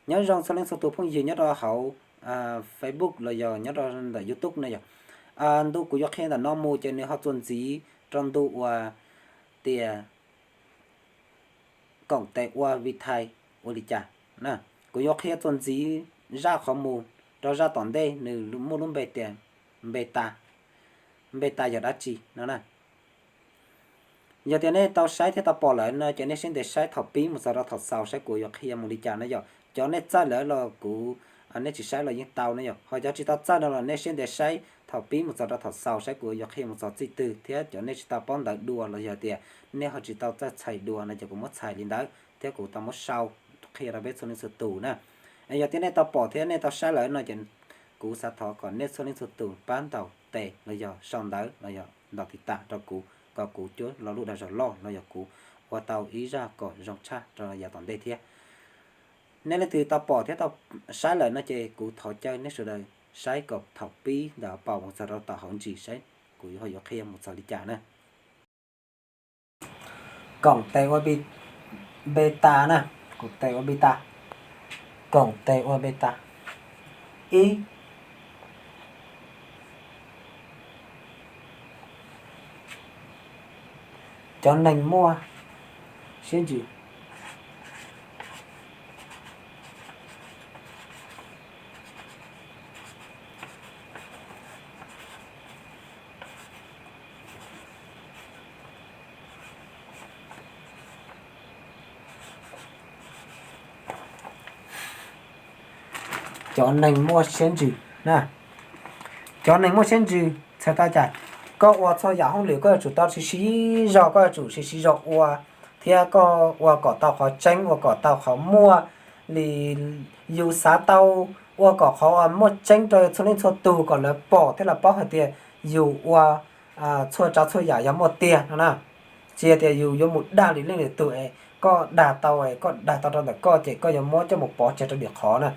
Nyob zoo txhua leej txhua tus phooj ywg nyob rau hauv Facebook los yog nyob rau ntawm YouTube no yog, ntu kuv yuav qhia ntawm no mus ces nws ho txuas ntxiv rau ntu uas tias koom tes ua Vitae ua li cas. Kuv yuav qhia txuas ntxiv zaj qhov mus rau zaj tom ntej nws muaj lub npe tias npe tas, npe tas yog dab tsi no na. Yog tias nej tau saib thiab tau pom lawm no ces nej siab ntev saib thaum pib mus txog rau thaum xaus saib kuv yuav qhia mus li cas no yog. Cov nej txawj lawm los kuv, nej tsis saib los yeej tau no yog. Ho cov tsis tau txawj no los nej siab ntev saib thaum pib mus txog rau thaum xaus saib kuv yuav qhia mus txog txij twg thiab cov nej tsis tau paub ntawv dua los yog tias nej ho tsis tau txawj txhais dua no ces kuv muab txhais li ntawd thiab kuv tau muab sau qhia rau peb txhua leej txhua tus na. Yog tias nej tau pom thiab nej tau saib lawm no ces kuv xav thov kom nej txhua leej txhua tus pab ntaus tes los yog sau ntawv los yog ntaus tiv tam rau kuv kom kuv cuab lo lub dag zog loj los yog kuv ua tau ib zaj kom zoo tshaj rau yav tom ntej thiab. Nej leej twg tau pom thiab tau saib lawm no ces kuv thov caw nej sawv daws saib kom thaum pib ntawm paus mus txog rau tom hauv ntsis saib kuv ho yuav qhia mus txog li cas na. Koom tes ua npe tas na, koom tes ua npe tas, koom tes ua npe tas. Ib, cov neeg muaj siab ntsws. Cov neeg muaj siab ntsws na, cov neeg muaj siab ntsws txhais tau cas? Koj ua txhua yam hauj lwm koj yuav tsum tau siv siv zog, koj yuav tsum siv siv zog ua thiab koj ua kom tau qhov tseeb, ua kom tau qhov muaj li yus xav tau, ua kom qhov muaj tseeb rau txhua leej txhua tus kom lawv pom thiab lawv paub hais tias yus ua txhua tsav txhua yam yog muaj tiag no na. Tsis tias yus yuav mus dag lwm leej lwm tus es koj dag tau, koj dag tau rau ntawm koj ces koj yuav muab coj mus pov tseg rau lwm qhov na,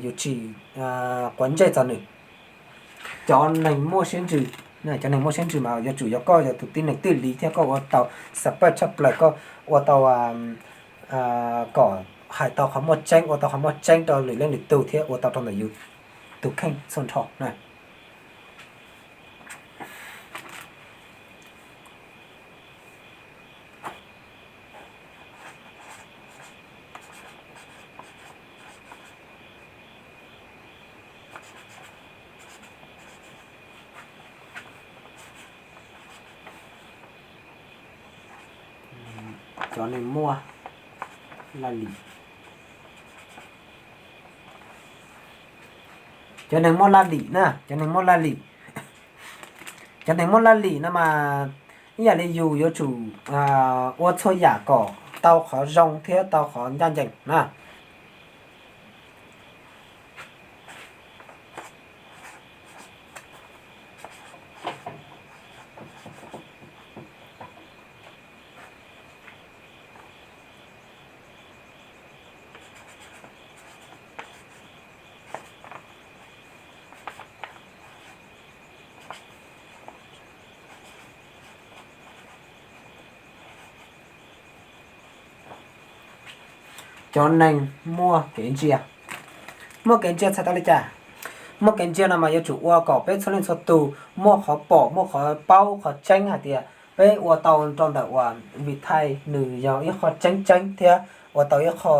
yus tsis quav ntsej txog nws. Cov neeg muaj siab ntsws, cov neeg muaj siab ntsws mas yuav tsum yog koj yog tus tib neeg twj li thiab koj ua tau xav pawj tshaj plaws, koj ua tau kom hais tau qhov muaj tseeb, ua tau qhov muaj tseeb rau lwm leej lwm tus thiab ua tau rau ntawm yus tus kheej txhua nrho na. Cov neeg muaj laj lim, cov neeg muaj laj lim na, cov neeg muaj laj lim, cov neeg muaj laj lim no mas ib yam li yus yuav tsum ua txhua yam kom tau qhov zoo thiab tau qhov ncaj ncees na. Cov neeg muaj kev ntsia. Muaj kev ntsia txhais tau li cas? Muaj kev ntsia no mas yuav tsum ua kom peb txhua leej txhua tus muaj qhov pom, muaj qhov paub, qhov tseeb hais tias peb ua tau rau ntawm uas Vitae nws yog ib qho tseeb tseeb thiab ua tau ib qho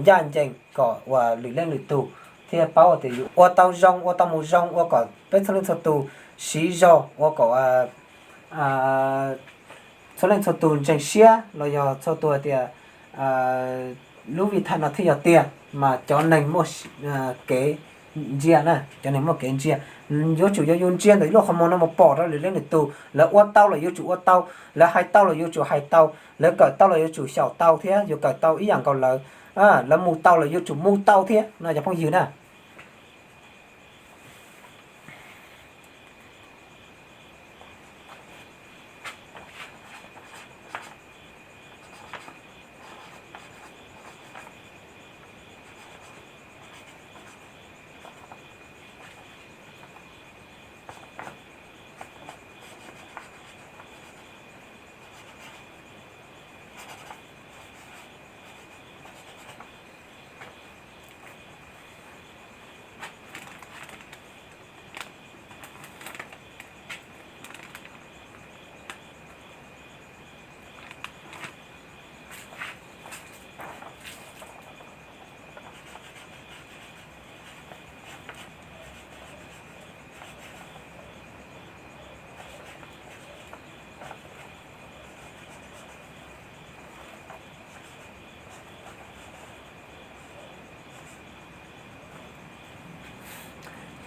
ncaj ncees kom uas lwm leej lwm tus thiaj paub tias yus ua tau zoo, ua tau mus zoo, ua kom peb txhua leej txhua tus siv zog, ua kom txhua leej txhua tus ntseeg siab los yog txhua tus hais tias lub Vitae no thiaj yog tiag. Mas cov neeg muaj kev ntsia na, cov neeg muaj kev ntsia, yuav tsum yog yus ntsia ntawm ib lub qhov muag no mus pom rau lwm leej lwm tus, lawv ua tau los yuav tsum ua tau, lawv hais tau los yuav tsum hais tau, lawv kawm tau los yuav tsum xyaum tau thiab yuav kawm tau ib yam nkaus lawv, lawv mus tau los yuav tsum mus tau thiab no cov phooj ywg na.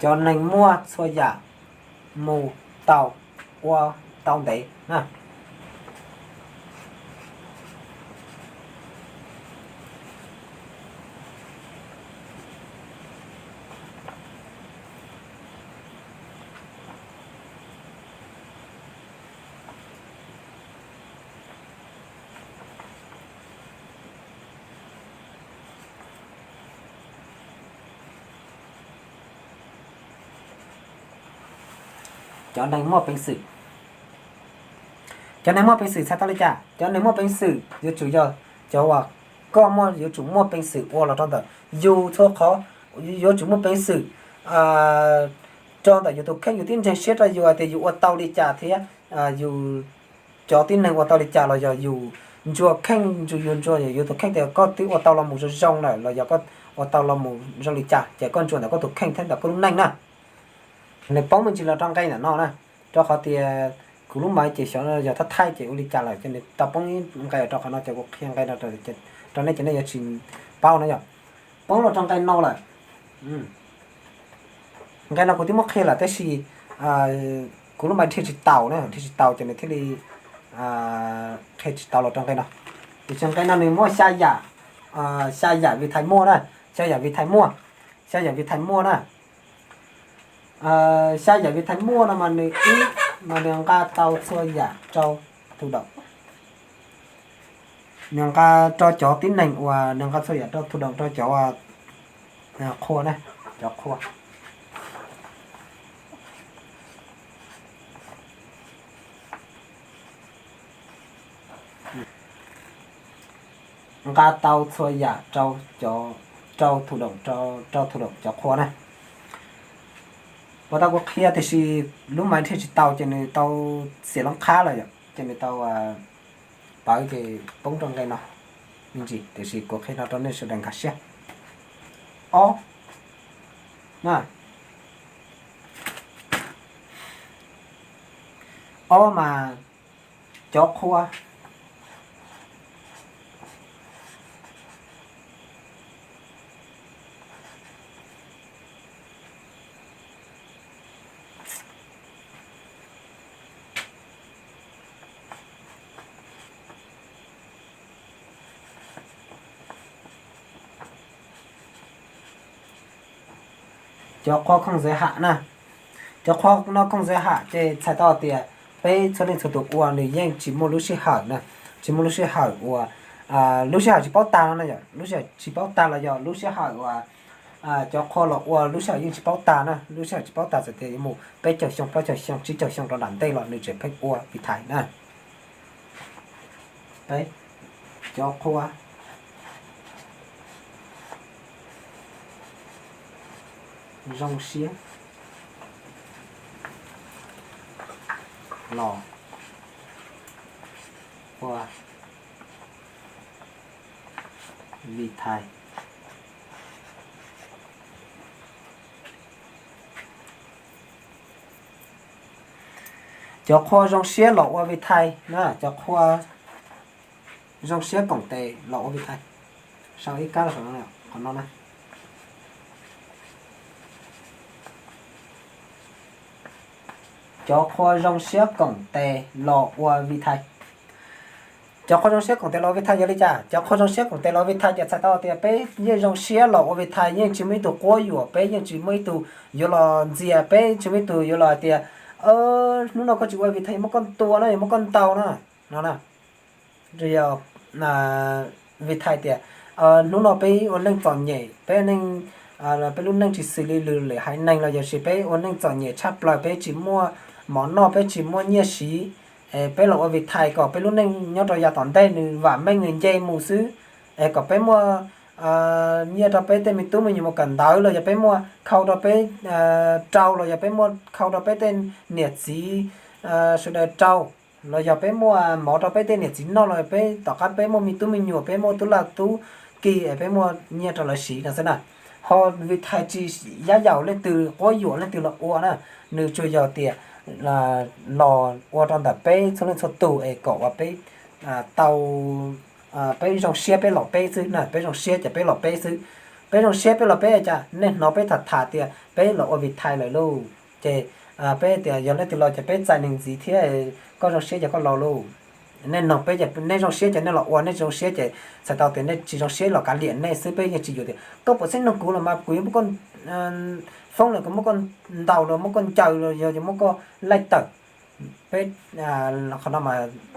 Cov neeg muaj txhua yam mus tau, ua tau ntev na. Cov neeg muaj peev xwm. Cov neeg muaj peev xwm txhais tau li cas? Cov neeg muaj peev xwm yuav tsum yog cov uas koj muaj, yuav tsum muaj peev xwm ua los rau ntawm yus txhua qhov, yuav tsum muaj peev xwm rau ntawm yus tus kheej, yus twb ntseeg siab rau yus tias yus ua tau li cas thiab yus cov tib neeg ua tau li cas los yog yus ntsuas kheej, yus ntsuas yus tus kheej tias koj twb ua tau los mus zoo zoo lawm los yog koj ua tau los mus zoo li cas ces koj ntsuas ntawm koj tus kheej thiab ntawm koj lub neej na. Nws poob me ntsis los rau nqe ntawm no na, rau qhov tias kuv lub maiv ces xyov yog thab thaij ces ua li cas lawm ces nws tau poob ib nqe rau qhov no ces kuv qhia nqe no rau nej ces nej yuav tsis paub no yog poob los rau nqe no lawm. Nqe no kuv twb muab qhia lawm tab sis kuv lub maiv dhia tsis taus na, dhia tsis taus ces nws thiaj li qhia tsis tau los rau nqe no. Tiam sis nqe no nws muaj xya yam, xya yam Vitae muaj na, xya yam Vitae muaj, xya yam Vitae muaj na. Xya yam Vitae muaj no mas nws ib mas nws nqa tau txhua yam rau thụ động. Nws nqa rau cov tib neeg uas nws nqa txhua yam rau thụ động rau cov qhua na, cov qhua. Nqa tau txhua yam rau, rau thụ động, rau thụ động cov qhua na. Puas tau kuv qhia tiam sis lub maiv dhia tsis tau ces nws tau xiam loob qhab lawm yom, ces nws tau pawv ces poob rau nqe no me ntsis, tiam sis kuv qhia no rau nej sawv daws nkag siab. Ob, ob mas cov qhua Cov qhua không giới hạn na, cov qhua no không giới hạn ces txhais tau tias peb txhua leej txhua tus ua nws yeej tsis muaj lub sij hawm na, tsis muaj lub sij hawm uas, lub sij hawm tsis paub tag no na yom, lub sij hawm tsis paub tag los yog lub sij hawm uas cov qhua los ua lub sij hawm yeej tsis paub tag na, lub sij hawm tsis paub tag txawm tias yuav mus peb caug xyoo, plaub caug xyoo, tsib caug xyoo rau nram ntej los nws tseem pheej ua Vitae na. Peb, cov qhua zoo siab los ua Vitae. Cov qhua zoo siab los ua Vitae na, cov qhua zoo siab koom tes los ua Vitae. Sau ib kab qhov no na. Cov qhua zoo siab koom tes los ua Vitae. Cov qhua zoo siab koom tes los ua Vitae yog li cas? Cov qhua zoo siab koom tes los ua Vitae ces txhais tau tias peb yeej zoo siab los ua Vitae, yeej tsis muaj ib tug quab yuam, peb yeej tsis muaj ib tug yuav los ntxias, peb tsis muaj ib tug yuav los hais tias hnub no koj tsis ua Vitae muab koj ntua na, yuav muab koj ntaus na, no na. Yog Vitae tias hnub no peb ua neej txom nyem, peb neej, peb lub neej tsis xws li lwm lwm haiv neeg los yog tias peb ua neej txom nyem tshaj plaws, peb tsis muaj mov noj, peb tsis muaj nyiaj siv, es peb los ua Vitae kom peb lub neej nyob rau yav tom ntej nws vam meej nws nce mus xwb, es kom peb muaj nyiaj rau peb tej me tub me nyuam mus kawm ntawv los yog peb muaj khau rau peb rau los yog peb muaj khau rau peb tej niam txiv sawv daws rau, los yog peb muaj mov rau peb tej niam txiv noj los peb tom qab peb muaj me tub me nyuam, peb muaj tub laj tub ki es peb muaj nyiaj rau lawv siv no xwb na. Ho Vitae tsis yab yaum leej twg quab yuam leej twg los ua na, nws tsuas yog tias los ua rau ntawm peb txhua leej txhua tus es kom uas peb tau, peb zoo siab peb los peb xwb na, peb zoo siab ces peb los peb xwb. Peb zoo siab peb los peb cas nej hnov peb tham tham tias peb los ua Vitae lawm lauj. Ces peb tias yog leej twg los ces peb txais neeg ntxiv thiab, koj zoo siab ces koj los lauj. Nej noog peb ces nej zoo siab ces nej los ua, nej tsis zoo siab ces txhais tau tias nej tsis zoo siab los kav liam nej xwb, peb yeej tsis yuav tias koj puas xeeb noog kuv los mas kuv yuav muab koj foob los kuv muab koj ntaus los muab koj ncaws los yog muab koj laij tawm. Peb qhov no,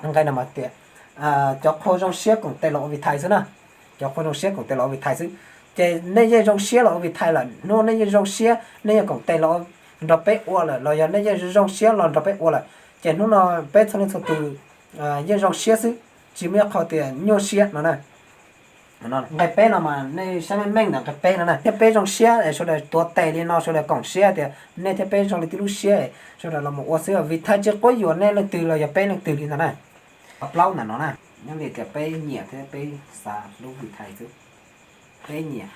nqe no mas tias cov qhua zoo siab koom tes los ua Vitae xwb na. Cov qhua zoo siab koom tes los ua Vitae xwb. Ces nej yeej zoo siab los ua Vitae lawm, hnub nej yeej zoo siab nej yeej koom tes los nrog peb ua lawm los yog nej yeej zoo siab los nrog peb ua lawm, ces hnub no peb txhua leej txhua tus yeej zoo siab xwb, tsis muaj ib qho tias nyuaj siab no na. Nqe peb no mas nej saib meej meej ntawm nqe peb no na, thiab peb zoo siab es sawv daws tuav tes li no, sawv daws koom siab tias nej thiab peb zoo li tib lub siab, sawv daws los mus ua xwb, Vitae tsis quab yuam nej leej twg los yog peb leej twg li ntawd na. Qhov plaub ntawm no na, nyob li tias peb nyiam thiab peb xav hlub Vitae xwb. Peb nyiam.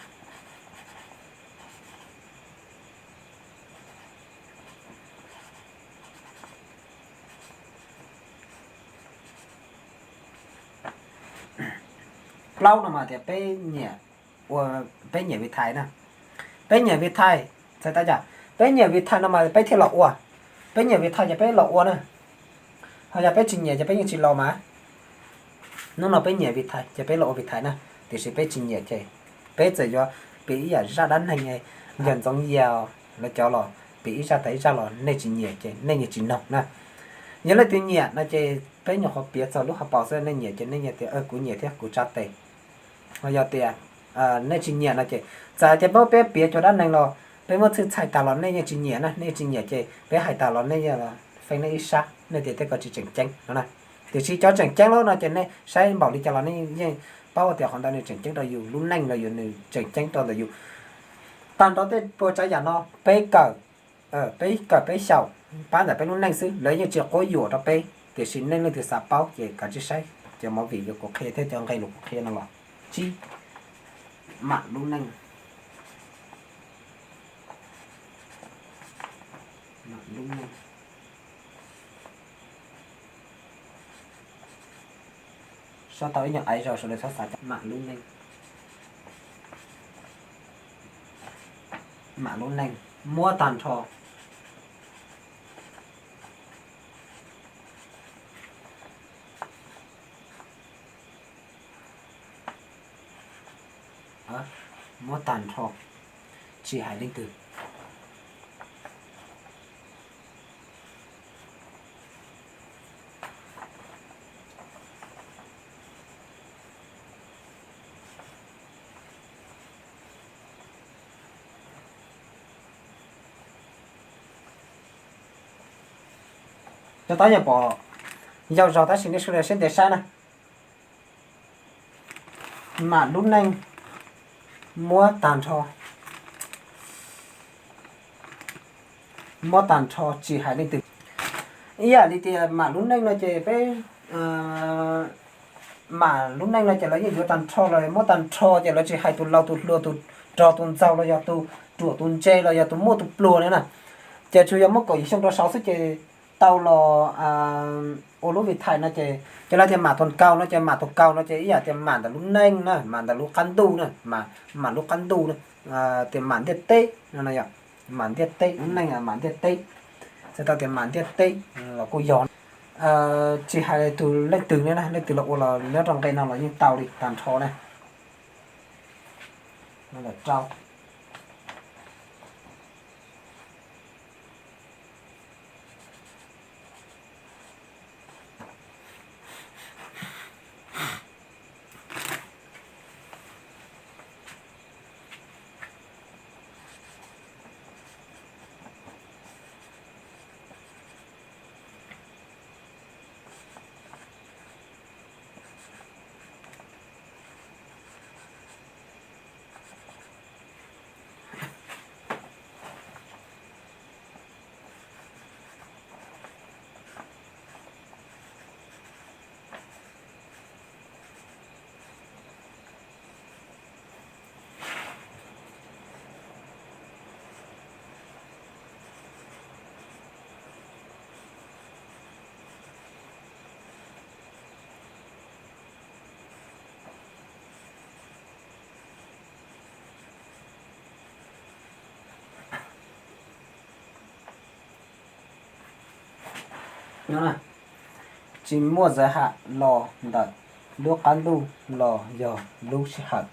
Plaub no mas tias peb nyiam, ua, peb nyiam Vitae na. Peb nyiam Vitae, txhais tau cas peb nyiam Vitae no mas peb thiaj los ua. Peb nyiam Vitae ces peb los ua na. Ho yog peb tsis nyiam ces peb yeej tsis los mas. Hnub no peb nyiam Vitae ces peb los ua Vitae na, tiam sis peb tsis nyiam ces peb txawm yuav piav ib yam zaj dab neeg, yog Ntxoov Yaj lawv cov los piav ib zaj tas ib zaj los nej tsis nyiam ces nej yeej tsis noog na. Yog leej twg nyiam no ces peb nyuam qhuav piav txog lub hauv paus xwb, nej nyiam ces nej yeej tias kuv nyiam thiab kuv tsa tes. Ho yog tias nej tsis nyiam no ces txawm tias peb, peb piav cov dab neeg los peb muab txhwj txhais tas los nej yeej tsis nyiam na, nej yeej tsis nyiam ces peb hais tas los nej yeej feeb nej ib sab, nej tias tej ko tsis tseem ceeb no na. Tiam sis cov tseem ceeb lawm no ces nej saib npaum li cas los nej yeej paub tias qhov ntawd nws tseem ceeb rau yus lub neej los yog nws tseem ceeb rau ntawm yus. Tag nrho tej puas tsav yam no peb kawm, peb kawm peb xyaum pab ntawm peb lub neej xwb, lawv yeej tsis quab yuam rau peb. Tiam sis nej leej twg xav paub ces kav tsij saib cov movie uas kuv qhia thiab cov nqe lus kuv qhia no los. Tsib, mam lub neej. Mam lub neej. Sau tau ib nyuag aiv zaus sawv daws txhob xav, mam lub neej. Mam lub neej, muab tag nrho. Muab tag nrho, tsis hais leej twg. Cov tab yog pom yau zog tab sis nej sawv daws siab ntev saib na. Mam lub neej, muab tag nrho. Muab tag nrho tsis hais leej twg. Ib yam li tias mam lub neej no ces peb, mam lub neej no ces lawv yeej yuav tag nrho los muab tag nrho ces lawv tsis hais tus laus tus hluas tus rog tus ntxaug los yog tus ruam tus ntse los yog tus muaj tus pluag li na. Ces tsuas yog muaj kaum yim xyoo rau saud xwb ces tau los ua lub Vitae no ces, ces lawv tias mam tus kaus no ces mam tus kaus no ces ib yam tias mam ntawm lub neej na, mam ntawm lub qab ntuj na, mam lub qab ntuj na, tias mam ntiaj teb no, mam ntiaj teb, lub neej mam ntiaj teb. Txhais tau tias mam ntiaj teb los kuj yog. Tsis hais tus leej twg li na, leej twg los ua los nyob rau nqe no los yeej tau li tag nrho na. Rau No na, tsis muaj giới hạn los ntawm lub qab ntuj los yog lub sij hawm.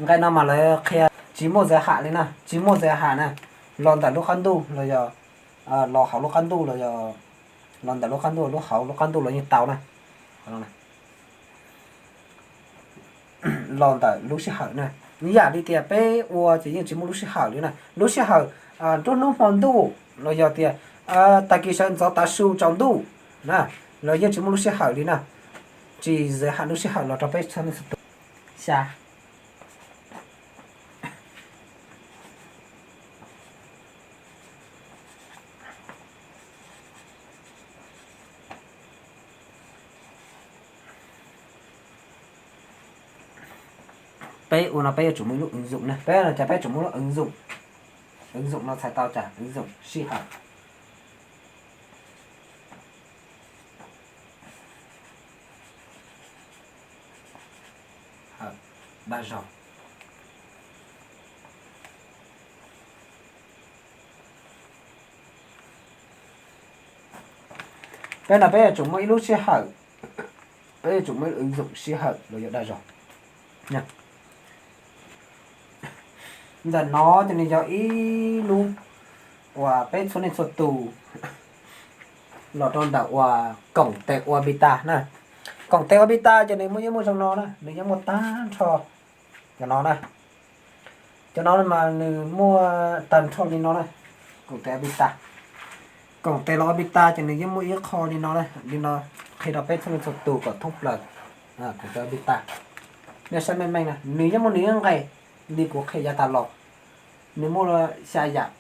Nqe no mas lawv qhia tsis muaj giới hạn li na, tsis muaj giới hạn na, los ntawm lub qab ntuj los yog los hauv lub qab ntuj los yog los ntawm lub qab ntuj, lub hauv lub qab ntuj los yeej tau na. Los ntawm lub sij hawm na, ib yam li tias peb ua ces yeej tsis muaj lub sij hawm li na. Lub sij hawm nruab hnub hmo ntuj los yog tias tag kis sawv ntxov tav su tsaus ntuj na, los yeej tsis muaj lub sij hawm li na. Tsis giới hạn lub sij hawm los rau peb txhua leej txhua tus. Xya. Peb ua no peb yuav tsum muaj ib lub ứng dụng na, peb no ces peb tsum muaj lub ứng dụng. Ứng dụng no txhais tau cas ứng dụng sij hawm. Dag zog. Peb no peb yuav tsum muaj ib lub sij hawm, peb yuav tsum muaj ib lub ứng dụng sij hawm los yog dag zog. Ntawm no ces nws yog ib lub uas peb txhua leej txhua tus los rau ntawm uas koom tes ua npi tas na. Koom tes ua npi tas ces nws muaj, yeej muaj zoo no na, nws yeej muaj tag nrho cov no na. Cov no mas nws muaj tag nrho li no na. Koom tes ua npi tas, koom tes los ua npi tas ces nws yeej muaj ib qho li no na, li no qhia rau peb txhua leej txhua tus kom thoob plaws. Koom tes ua npi tas, nej saib meej meej na, nws yeej muaj nws ib nqe li kuv qhia yav tas los. Nws muaj xya yam,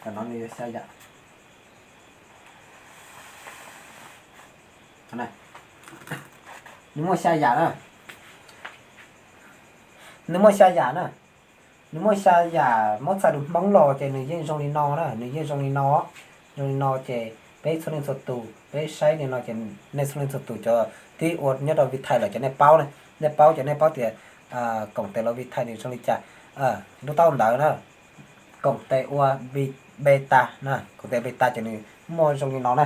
tam no nws yog xya yam. Nws muaj xya yam na, nws muaj xya yam na. Nws muaj xya yam muab txhais lus Hmoob los ces nws yeej zoo li no na, nws yeej zoo li no. Zoo li no ces peb txhua leej txhua tus peb saib li no ces nej txhua leej txhua tus cov twb ua nyob rau Vitae lawm ces nej paub na, nej paub ces nej paub tias koom tes los Vitae nws zoo li cas. Lub taub ntawv na, koom tes ua npi tas na, koom tes npi tas ces nws muaj zoo li no na.